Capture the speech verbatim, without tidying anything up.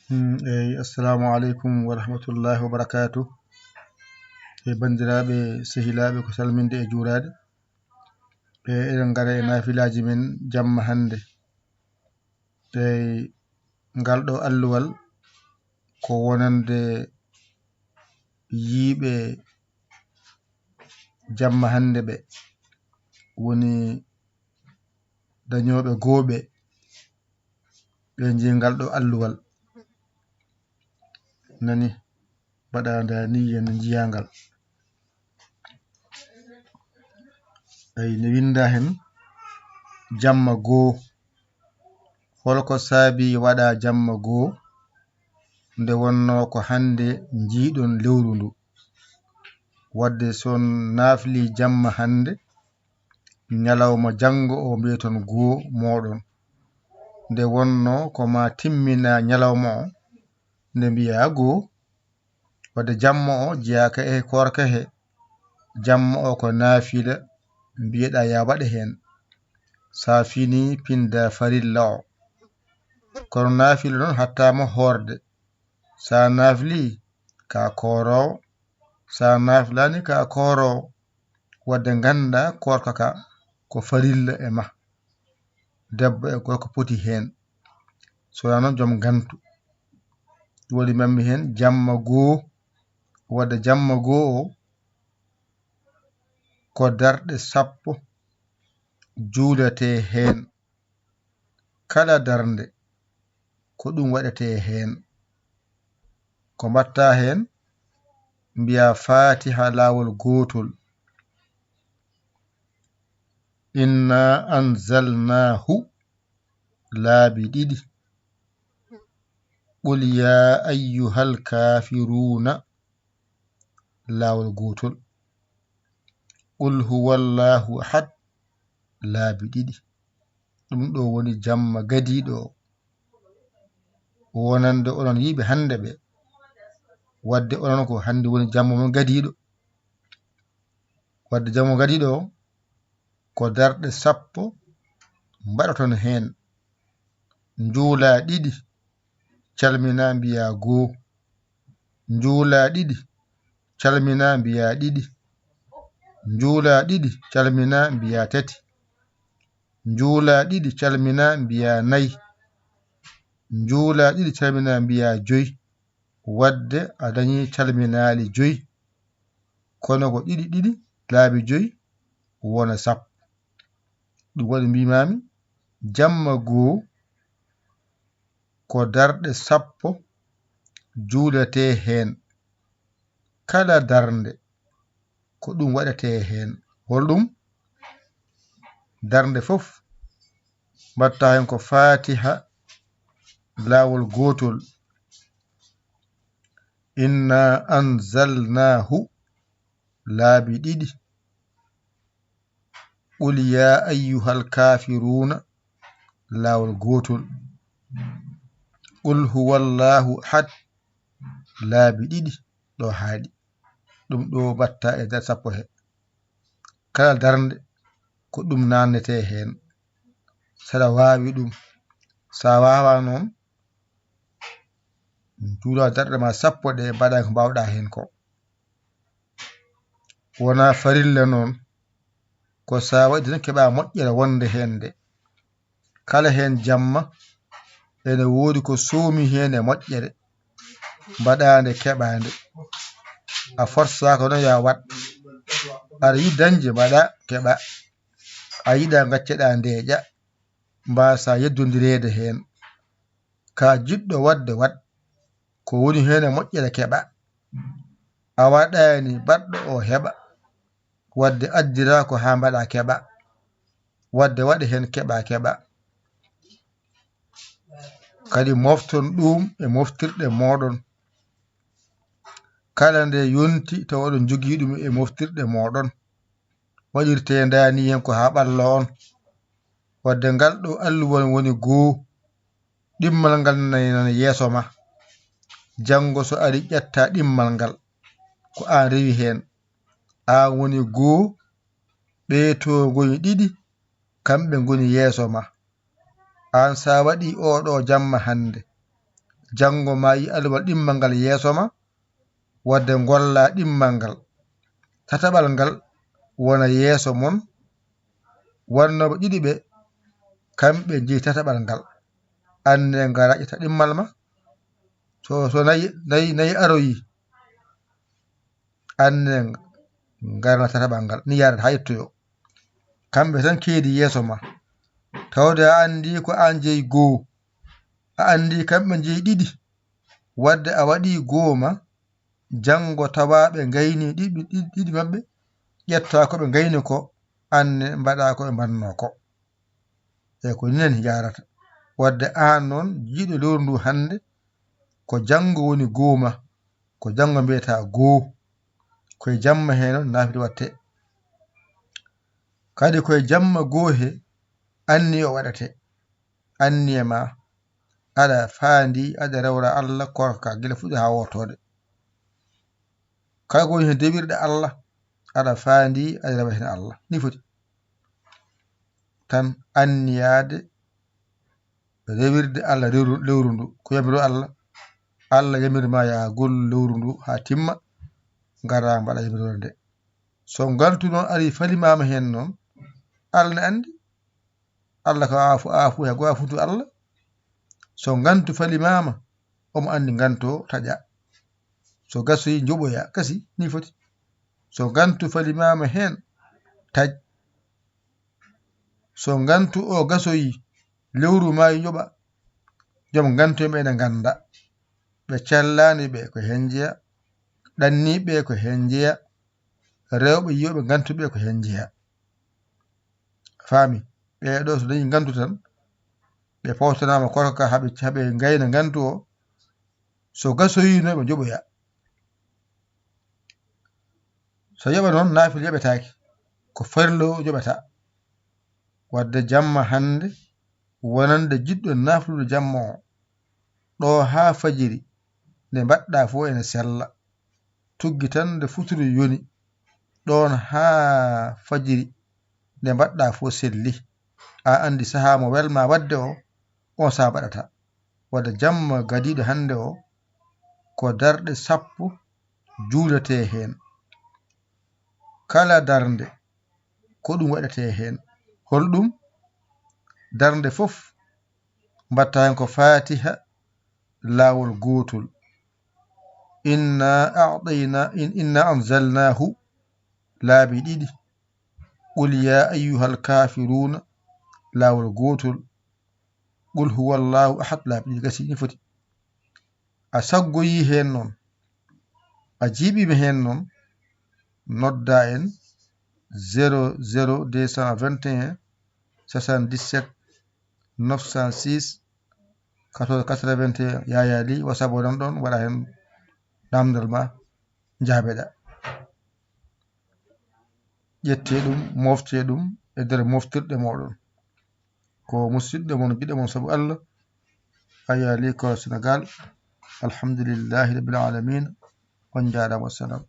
Hmm, eyi, assalamu aleykum wa rahmatullahi wa barakatuh. E banndiraaɓe, sehilaaɓe, ko salminde e juuraade. E eɗen ngara e naafilaaji men jamma hannde. Eyi, ngal ɗo alluwal ko wonande yiiɓe jamma hannde ɓe, woni dañooɓe gooɓe, ɓe njii ngal ɗo alluwal. Nani, mbaɗa nda ni yen njiya ngal. Eyi, ne winnda heen jamma goo. Hol ko saabi waɗa jamma goo? Nde wonnoo ko hannde njiiɗon lewru ndu. Wadde so on naaflii jamma hannde, ñalawma janngo o mbiyeton goo mooɗon. Nde wonnoo ko maa timmina ñalawma o, nde mbiyaa goo. Wadde jamma o jeyaaka e koorka he. Jamma o ko naafila mbiyeɗaa ya waɗe heen. Sa fini pinda farilla o. Kono naafila noon hattaama hoorde. Sa naafli ka kooroowo, sa naaflaani ka kooroowo. Wadde ngannda koorka ka ko farilla e ma. Debbo e gorko poti heen. So wonaa noon joom ngantu. Ɗum waɗi mammi heen jamma goo. Wadde jamma goo o ko darɗe sappo juuletee heen. Kala darnde ko ɗum waɗetee heen. Ko mbatta heen? Mbiya Faatiha laawol gootol. Inna anzalnaahu laabi ɗiɗi. Qul yaa ayyuhal kaafiruuna laawol gootol. Qul huwallaahu ahad laabi ɗiɗi. Ɗum ɗo woni jamma gadiiɗo o. Wonande onon yiiɓe hannde ɓe. Wadde onon ko hannde woni jamma mon gadiiɗo. Wadde jamma gadiiɗo o ko darɗe sappo mbaɗoton heen. Njuula ɗiɗi, calmina mbiya goo. Njuula ɗiɗi, calmina mbiya ɗiɗi. Njuula ɗiɗi, calmina mbiya tati. Njuula ɗiɗi, calmina mbiya nayi. Njuula ɗiɗi, calmina mbiya joyi. Wadde a dañi calminaali joyi. Kono ko ɗiɗi ɗiɗi, laabi joyi, wona sappo. Ɗum waɗi mbimaami, jamma goo ko darɗe sappo juuletee heen. Kala darnde ko ɗum waɗetee heen. Holɗum? Darnde fof mbatta heen ko Faatiha laawol gootol. Inna anzalnaahu laabi ɗiɗi. Qul yaa ayyuhal kaafiruuna laawol gootol. Qul huwallaahu ahad laabi ɗiɗi. Ɗo haaɗi. Ɗum ɗo mbatta e nder sappo he. Kala darnde ko ɗum naannetee heen. Saɗa waawi ɗum. Sa waawaa noon, njuula darɗe ma sappo ɗe, mbaɗa ko mbaawɗa heen ko. Wonaa farilla noon, ko sa waɗi tan keɓa moƴƴere wonde heen nde. Kala heen jamma ene woodi ko soomi heen e moƴƴere mbaɗaande keɓaande. A forsaaka noon ya waɗ. Aɗa yiɗi dañde mbaɗa keɓa. A yiɗa ngacceɗa ndeeƴa. Mbasa yeddondireede heen. Ka jiɗɗo waɗde waɗ. Ko woni heen e moƴƴere keɓa. A waɗaani baɗɗo o heɓa. Wadde addira ko haa mbaɗa keɓa. Wadde waɗe heen keɓa keɓa. Kadi mofton ɗum e moftirɗe mooɗon. Kala nde yonti tawa oɗon njogii ɗum e moftirɗe mooɗon. Waɗirtee ndaani heen ko haa ɓalla on. Wadde ngal ɗo alluwal woni goo. Ɗimmal ngal nani nana yeeso ma. Janngo so ari ƴetta ɗimmal ngal. Ko aan rewi heen. Aan woni goo. Ɓee to ngoni ɗiɗi. Kamɓe ngoni yeeso ma. Aan sa waɗi oo ɗo jamma hannde. Janngo ma yi alwal ɗimmal ngal yeeso ma, wadde ngolla ɗimmal ngal. Tataɓal ngal wona yeeso mon, wonnooɓe ɗiɗi ɓe, kamɓe njeyi tataɓal ngal. Anne ngara ƴetta ɗimmal ma. So, so nayi, nayi, nayi aroyi, anne ngarna tataɓal ngal. Ni yaarata haa yettoyo. Kamɓe tan keedi yeeso ma. Tawde a anndi ko an jeyi goo, a anndi kamɓe njeyi ɗiɗi. Wadde a waɗi goo ma, janngo tawa ɓe ngayni ɗiɗi, ɗiɗi, ɗiɗi maɓɓe, ƴetta ko ɓe ngayni ko, anne mbaɗa ko ɓe mbanno ko. E ko ni nani yaarata. Wadde aan noon, jiiɗo lewru ndu hannde, ko janngo woni goo ma, ko janngo mbiyata goo. Koye jamma he noon naafila waɗte. Kadi koye jamma goo he anniya o waɗate. Anniya ma, aɗa faandi, aɗa rewra Allah korka gila fuɗɗi haa wootoode. Kala ko woni heen dewirɗe Allah, aɗa faandi, aɗa rewa heen Allah. Ni foti. Tan anniyaade rewirde Allah lewru, lewru ndu. Ko yamiro Allah, Allah yamiri ma yaa gollu lewru ndu haa timma, ngara mbaɗa yamiroore nde. So ngantu noon ari falimaama heen noon, Allah ne anndi. Allah ko aafu, aafu, he go aafutu Allah. So ngantu falimaama, omo anndi ngantu o taƴa. So gasoyi njoɓoya, kasi ni foti. So ngantu falimaama heen, taƴ. So ngantu o gasoyi, lewru maayi njoɓa. Joom ngantu en ɓe ene ngannda. Ɓe callaani ɓe ko heen njeya. Ɗanniiɓe ko heen njeya. Rewɓe yiyoɓe ngantu ɓe ko heen njeya. Faami? Ɓee ɗo so dañi ngantu tan, ɓe pawtanaama korka ka haɓe, haɓe ngayna ngantu o. So gasoyino ɓe njoɓoya. So yoɓa noon, naafila yoɓetaake. Ko farlo yoɓata. Wadde jamma hannde, wonande jiɗɗo naaflude jamma o. Ɗo haa fajiri, nde mbaɗɗa fof ene sella. Tuggi tan nde futuro yoni. Ɗoon haa fajiri, nde mbaɗɗa fof selli. A anndi sahaa mo welma waɗde o, on sahaa mbaɗata. Wadde jamma gadiiɗo hannde o, ko darɗe sappo juuletee heen. Kala darnde, ko ɗum waɗetee heen. Hol ɗum? Darnde fof, mbaɗta heen ko Faatiha laawol gootol. Inna a'tayna, in-, inna anzalnaahu laabi ɗiɗi. Qul yaa ayyuhal kaafiruuna laawol gootol. Qul huwallaahu ahad laabi ɗiɗi, gasi ni foti. A saggoyii heen noon, a jiiɓiima heen noon, nodda en zéro zéro deux cent vingt et un soixante-dix-sept neuf cent six quatorze quatre-vingt-un. Yaayaa Lih, WhatsApp o nan ɗoon, waɗa heen naamndal ma, njaabeɗa. Ƴettee ɗum, mooftee ɗum e nder moftirɗe mooɗon. Ko musidɗo mon, giɗo mon sabu Allah, Yaayaa Lih ko Senegaal. Alhamdulillahi Rabbil Aalamiin. On njaaraama, wassalam.